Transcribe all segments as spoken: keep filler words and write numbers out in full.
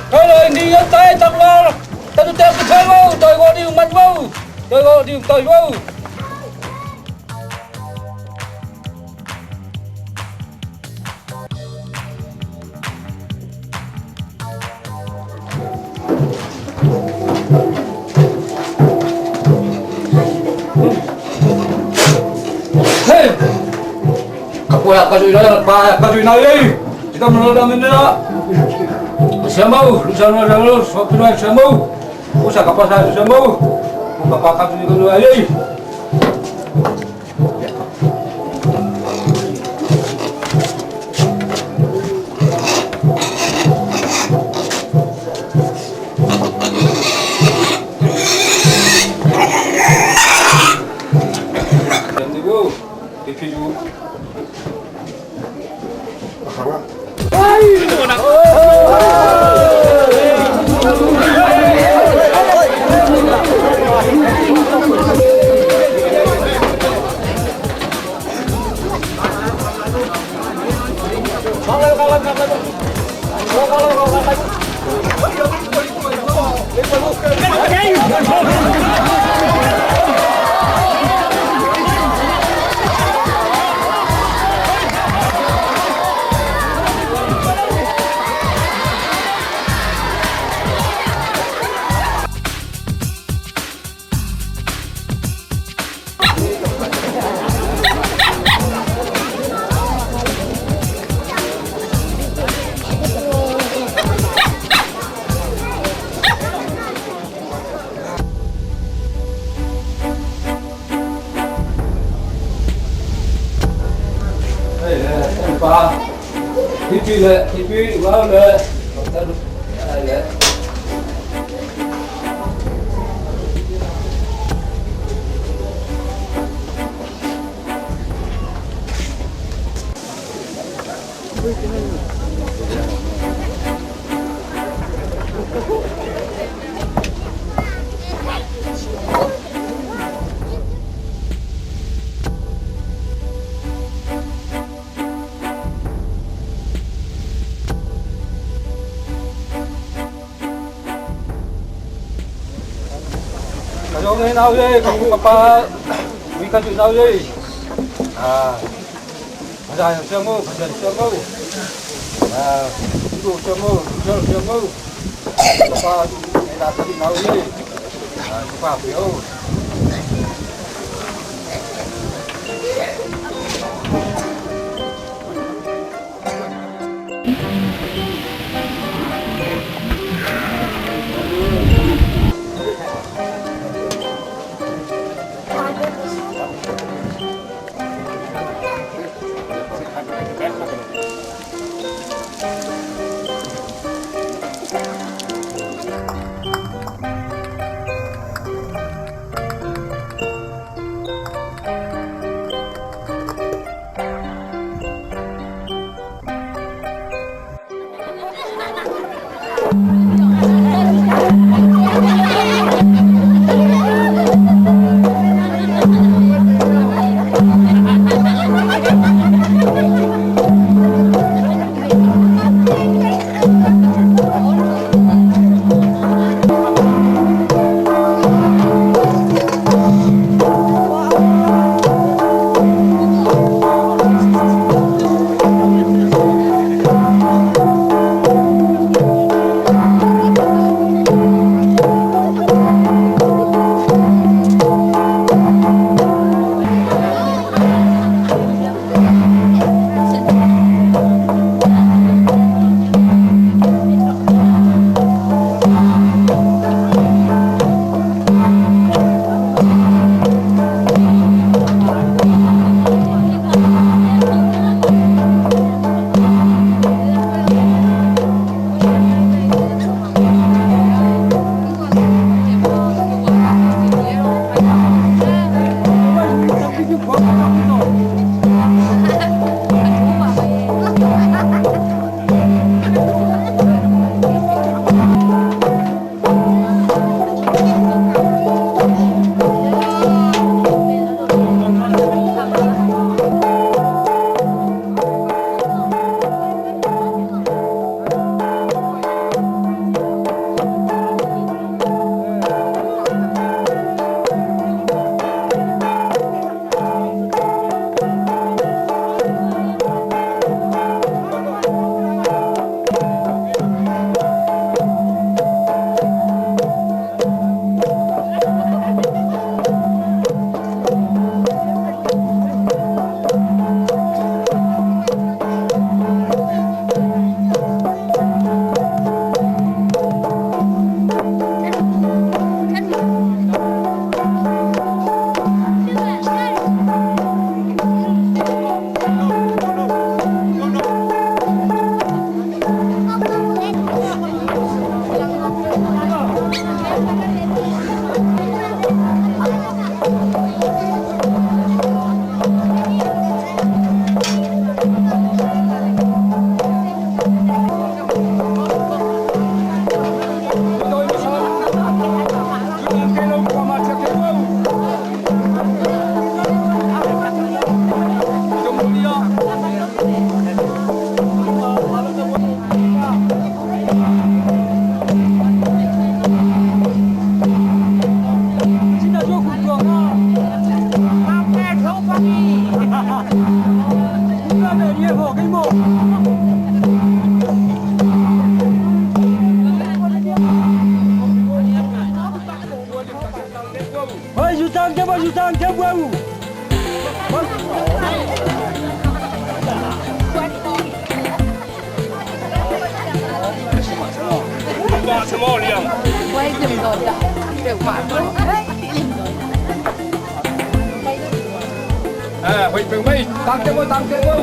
Hello, ini yang tai tak mal. Tadu tak betul mau, tai gua di umat mau. Tai gua di umat mau. Hei! Kapoh ya, kazui na, pa, kazui na, ei! Kita menolak minta. Siapa mau? Lu sana, sana, lu, siapa mau? Usa kapoh sa, siapa mau? Buka pakat ni, kazui na, ei! Ka zong nei nau ei, ka pu ka pa, ui ka zui nau ei. Ah, Pasian siam o, Pasian siam o. Ah, ui siam o, ui siam o. Ka pa, nei nau ka zui nau ei. Ah, ka pa, ui o. Hoi, zutang ke bo, zutang ke bo. Eh, hoi, peng mai, tang ke bo, tang ke bo.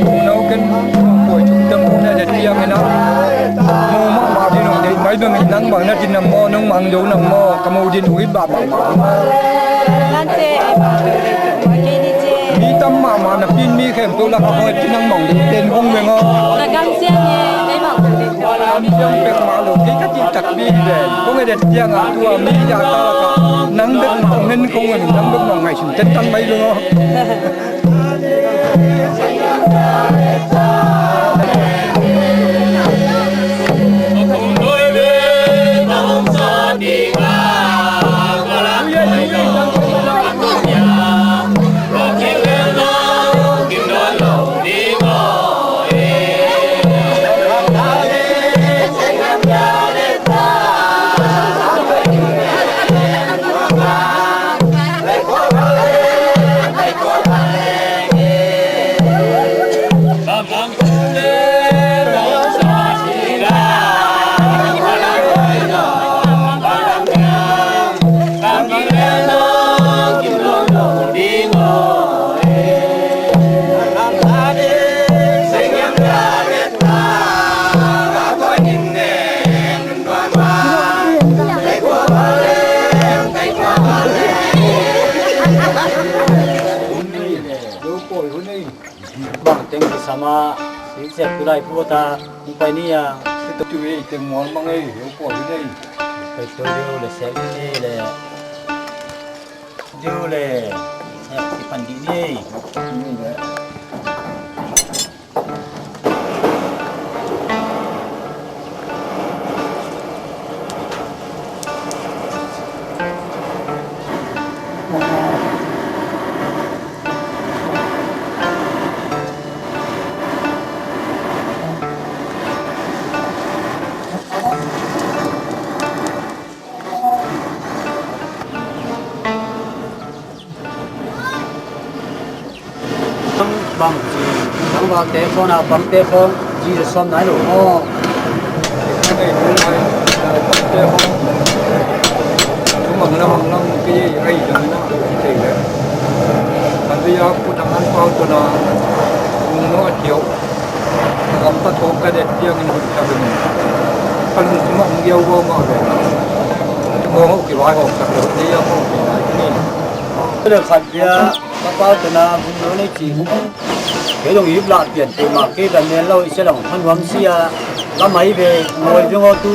Unau ken pawi thum teng uh na det piang ina. Mu mahmah din uh deih mai bangin nang bang na din nam maw, nong mang do nam maw, ka mu din uh i bah mahmah. Nan ce ei mang do deih tua kei ni ce. Mi tam mahmah na pin mi khempeuh lak a hong et nang mang do ten hong meng aw. Ka gam siang e ei mang do deih tua. Gam siang pek mah lo kei ka cih takpi hi den. Kong et et piang a tua mi ya ta lak a nang bek mah hong en kong en nang bek mah ngaihsun ten tan mai lo. Bang teng kisam a, sik siak tu lai pu ta, hong pai ni a. Tu ei teng mual mang ei, hong pawi hun ei. Pai tu deu le sel ni le. Deu le, eh, i pan dih ni ei. Bang ci, bang bang te phone a, bang te phone ci le sawm nai lo maw? Mang lam, mang lam, kei ei ai dang na, kei le. Kan ria ku dang an pau to na, no a tio. Ka gamtat khawng ka det piangin hun sak in ka lungsim ah hong giau gawmah ve. Hong hawh kivaihawm sak lo, kei a hong kei lai ni. Ka le khat bia ka pau tena hun lo nei ci. Kei dong ip lah pian kei mah kei dan nen lo i sia long hong nuam sia. Lamai ve ngawi ve ngaw tu.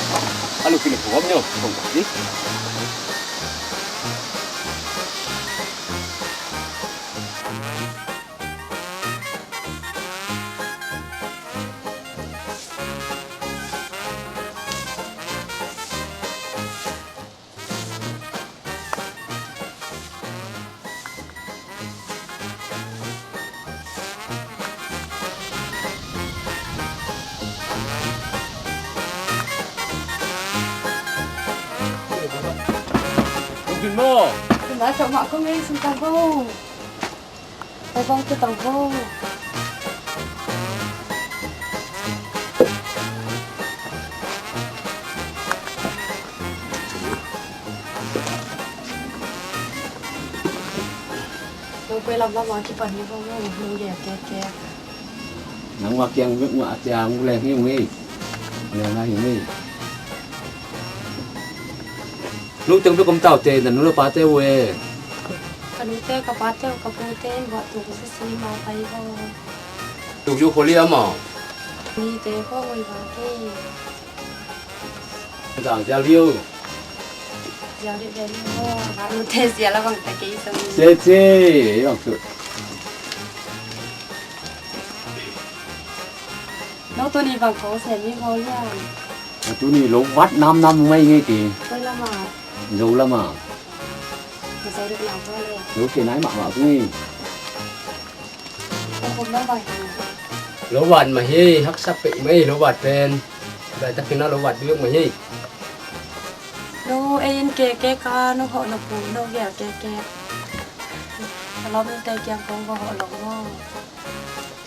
A lu kilo kong om nyo kong di. Tung kin maw? Tung dah cawk mah ko ngei sung tang ko. Ai bang tu tang ko. Nong koi lamlam a kipan hi bang nong gel kekek. Nang wa kiang bek mah a cia ngu leng hi ung ei. Leng a hi ung ei. Nu teng bek om taute, na nu le pate uh e. Ka nute ka pate uh ka pute in buah tung sisi ma pai ho. Tuk ju kholi ama. Nite ko ngui ba ke. Dang zial liu. Zial liu ve liu ho. Ba nute zial a bang ta kei song. Se se, bang su. No tuni bang ko se mi ho lian. Tuni lo vat nam nam mai nge ti. Koi lama. Lo lama. Lo se nai mah mah nge. Lo vat mah hi, haksa pek mah hi, lo vat pen. Dai takin a lo vat duak mah hi. No, ei in keke ka, no hoh no pu, no gel keke. Ka lawm te kiang kong ko hoh lo mo.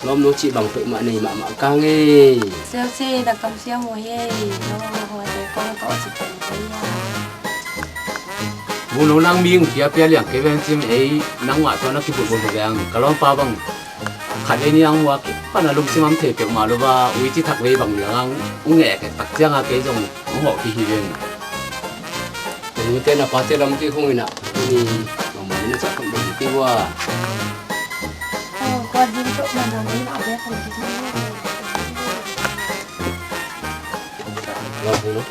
Lawm no cih bang pek mah nei mahmah ka ngei. Sel si na kam siang mo hi, no hoh te kong ko cih pek mah hi. Bu no nang ming pia pia liang ke veng cim ei nang wah tua na kibut bun veng ka lawm pa bang. Khat ei niang ua kipana lungsim am thei peuhmah lo va ui ci thak vei bang niang ang ung ngeh kek tak cianga kei zong ung hawh kihi veng. Nute na pate lam kik hong ina ni mama ni na cak khong dong kik ua. Kua ding tok mana ni ma be khong kik ni. Lo ni lo.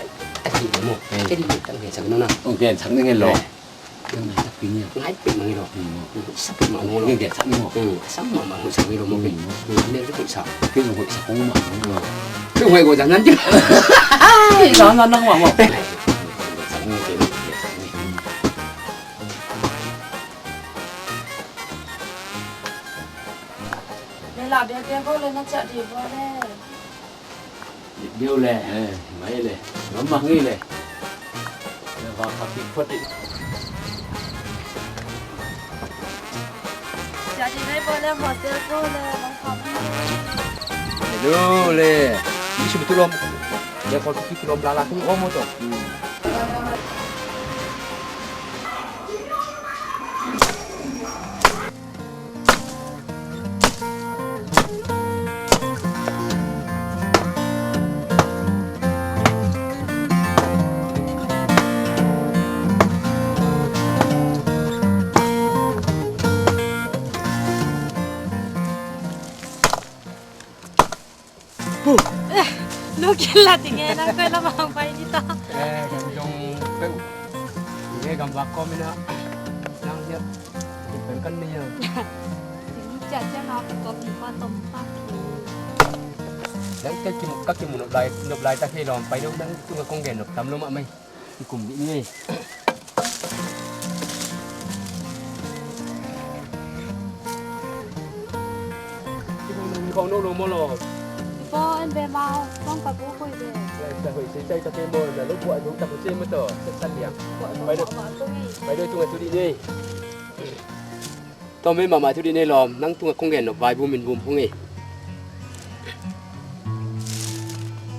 Aki mo. Kedi tang ke sak no na. Ung ke sak ni ngen lo. Ngai pek mah hi lo. Ngai pek mah hi lo. Ngai pek mah hi lo. Ngai pek mah hi lo. Ngai pek mah hi lo. Kei zong hoih sa kong mah. Kei zong hoih ko zan zan ti. Zan zan nang mah mah. Lela bia bia ko le na cia di ko le. Biu le, eh, mai le, mama ngi le. Le va ka pi phot i. Jadi nai bo le hotel bo le, bang ka. Lo le. Ni si betul lom. Ya, kalau kita lom lala tu om tu. Puh. Eh, lu kian la ti nge nang koi la mang pai ni ta. Eh, gam jong peu. Nge gam bak kom ina. Nang hiat. Ti pen kan ni ya. Ti ni cia cia na ko ti pa tom pa. Nang ka kim, ka kim nop lai, nop lai ta khe lom pai nop nang tu ka kong gen nop tam lo ma mai. Kum dih ni. Kum dih ni khong no lo mo lo. Ipo en be mau, kong ka bu koi be. Sai sai hoi sai sai ta ke mo na lo buat lo ta ko sai mo to. Sai sai liang. Pai do. Pai do tung tu dih ni. Tawm ei mahmah thu dih nei lawm, nang tungah kong gen nop vai bum in bum hong ei.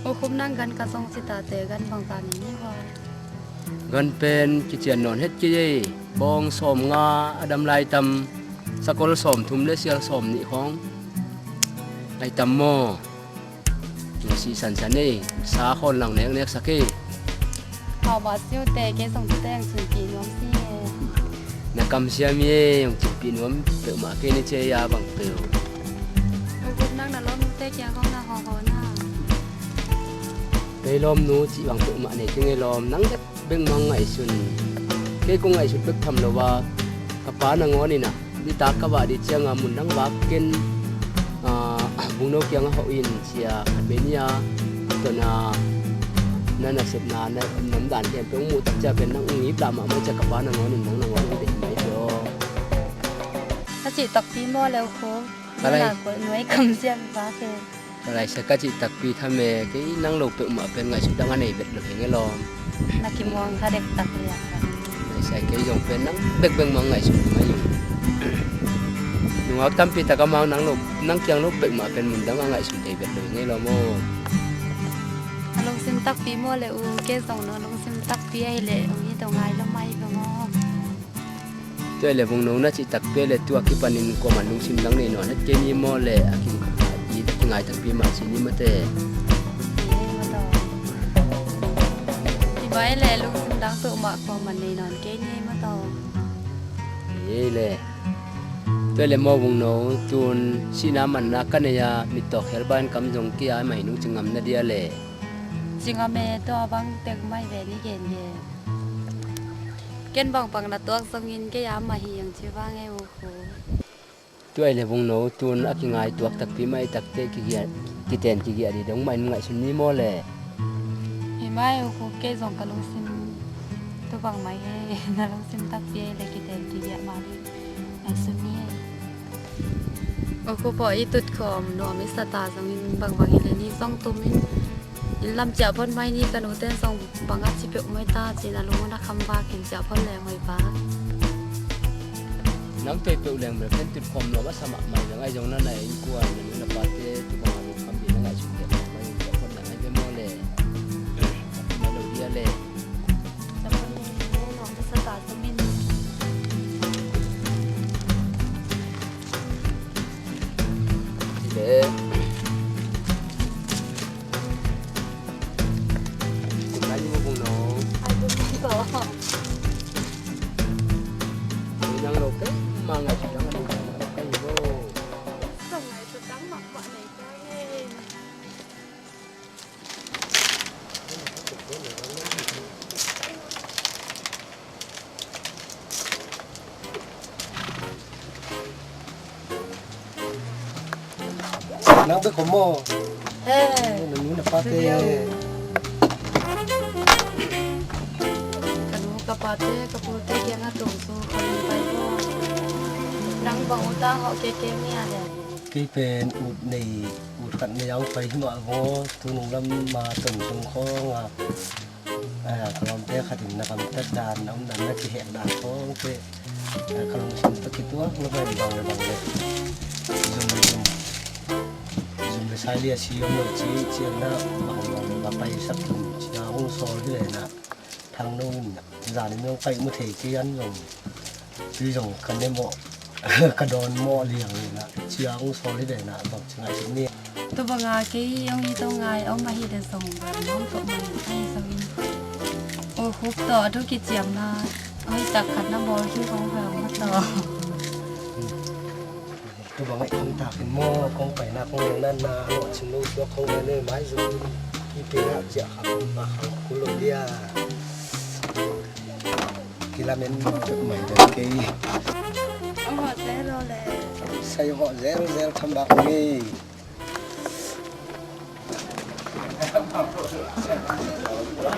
U Khup, nang gan ka zong citate gan bangzah nei ni hua? Gan pen kician nawn het kei ei. Bawng sawm nga a dam lai tam, sakol sawm thum le sial sawm nih khawng lai tam maw? Nusi sansan ei, sa khawn lang neknek sak ei. Hau mah siu te, kei zong tu te ang sunpi nuam si e. Na kam siam ei, ang sunpi nuam peuhmah kei ni cia bang peuh. U Khup, nang na lawm nu te kiang kong na haw haw na. Kei lawm nu cih bang peuhmah nei kei ngei lawm, nang bek bengmang ngaihsun. Kei kong ngaihsut bek tham lo a, ka pa nangawn in ah nitak ka vah dih ciangah mun dang vak ken, ah, Bungno kiangah hawh in cia khat vei ni a, tawh na, na nasepna, na nomdan khempeuh hong muh tak cia pen nang hong ngip dah mahmah cia ka pa nangawn in nang nangawn hong deih mai cia aw. Ka cih takpi maw le U Khup? Ka lai. Nuai kam siam vak e. Ka laisa ka cih takpi tham e, kei nang lo peuhmah pen ngaihsut dang a nei vet lo hi nge lawm. Na kimuang kha dektak liang. Laisa kei zong pen nang bekbek mah ngaihsut mai ing. Nungak tampi tak a mang nang lo, nang kiang lo peuhmah pen mun dang a ngaihsut thei vet lo hi nge lawm aw. A lungsim takpi maw le U, kei zong no lungsim takpi ahi leh ong hi to ngai lo mai bang aw. Tua le Bungno na cih takpi le tua kipanin kuaman lungsim dang nei nawn het kei ni maw le a ki, a kingai takpi mah ci ni mate. Hi mah le lungsim dang peuhmah kuaman nei nawn kei ni mataw. Hi le. Tua le maw Bungno, tun sihna manna ka nei a mittawk helbain kam zong kia mah hi nung ci ngam na dia le. Ci ngam e, tua bang tek mai ve ni gen ge. Ken bangbang na tuak zongin kei a mah hi ang ci vang e U Khup. Tua i le Bungno, tun a kingai tuak takpi mah i takte kigiah, kiten kigiah dih dong mah in ngaihsun ni maw le. Hi mah e U Khup, kei zong ka lungsim tu bang mah hi e, na lungsim takpi e le kiten kigiah mah dih ngaihsun ni e. U Khup aw, i tut khawm nuam i sa ta zongin bangbang hi le ni zong tumin Inn lam ciah phot mai ni, ka nute zong bang a ci peuh mai ta ci-in a lung hun a kham vak in ciah phot leng hoih vak. Nang tei peuh leng bel pen tut khawm nuam a sa mahmah leng ahi zong na na innkuan na nu na pate tu bang a lungkham ding na ngaihsut leh khawm mai in ciah phot leng ahi ve maw le. Mai lo dia le. Ciah phot leng nuam a sa ta zong in. Ci le. Kum lai ni mu Bungno. Ai, Bungno. Nang lo kei mah ngaihsut dang a nei kei lo. Sa ngaihsut dang mahmah nei kei. Nang bek om maw? Eh. Na nu na pate. Ka nu ka pate, ka pute kiangah tungsu ka lungpai maw? Nang bang ut a hawh kei kei mi a le. Kei pen ut nei, ut khat nei a hong pai hi mah vaw, tu nung lam ma tong tung khawng a. Aa, ka lawmte khat in na gamtat dan, na om dan, na kihek dan khawngte, aa, ka lungsim tawh kituak na pen bang le bang le. Zum, zum, zum Sai lia si om lo ci, ci na bang bang ba pai sak tum ci na hong sawl hi le na. Thang no in zan in hong pai mu thei ci an zong. Tui zong ka ne mawh, ka dawn mawh liang le na. Ci a hong sawl hi le na bang ci ngai ci ni. Tu banga kei hong i to ngai om ahi le zong ba mawng to mai ai zong in. O hup to a du ki ciam na. Oi tak khat na bawl hi hong ba ma to. Tu bang ai kong takin maw, kong paina kong lengna na, lawh cin lo suak kong leng nei mai zu in, i pina ciah kha kong ba kha kul lo dia. Kilamen mai deuh kei. Sai hawh zel zel tham bak ni.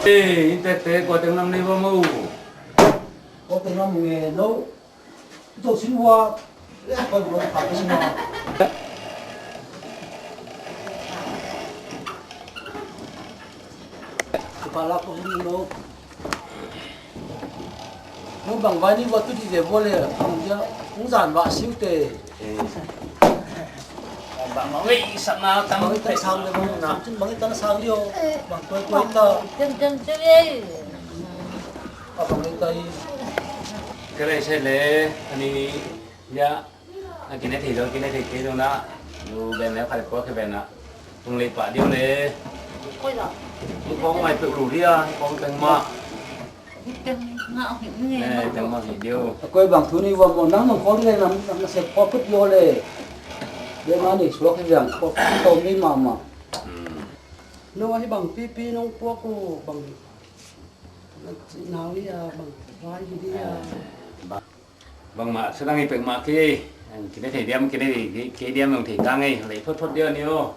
Ei, in tete kua teng nam nei ba mo? Kua teng nam nge no. Ito sin hua. Kau hua kau sin hua. Kepala ko hin lo. No bang vai ni hua tu di de bo le. Ang dia ung zan va siu te. Bang bang wei sak na tam. Bang i tan sang le bang na. Bang i tan sang dio. Bang koi koi ta. Tem tem tu ye. Ka rei se le, ani ya, a kine thei lo, kine thei kei lo na, lu ben le, khare ko ke ben na, tung le pa diu le. Lu kong mai pe lu dia, kong teng ma. Teng ma hi ni. Ne, teng ma hi diu. Koi bang thu ni wa mo, nang nang kong le, nang nang se ko put yo le. Be ma ni suak hi yang, ko to mi ma ma. Hmm. No, ahi bang pipi nong puak uh, bang nau hi a, bang vai hi di a. Bangmah sudang hi pek mah kei, kine thei diam, kine thei kei diam, nong thei kang ei, lei phot phot diam ni o.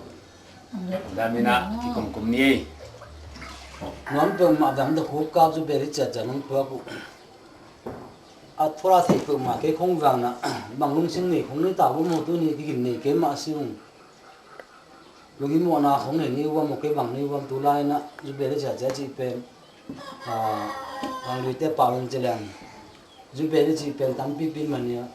Dam ina, kikum kum ni ei. Nuam pek mah dang da khup kau cu beri ciat ciat nong puak uh. A thura thei pek mah kei khong vang na, bang lungsim nei khong nei ta bu mo tu ni kigin nei kei mah si ung. Lunghimawhna khong nei ni uam, maw kei bang nei uam tu lai na, zu bel le ciacia cih pen. Ah, bang luite pau in ci leng. Zu bel le cih pen tampipi man nia.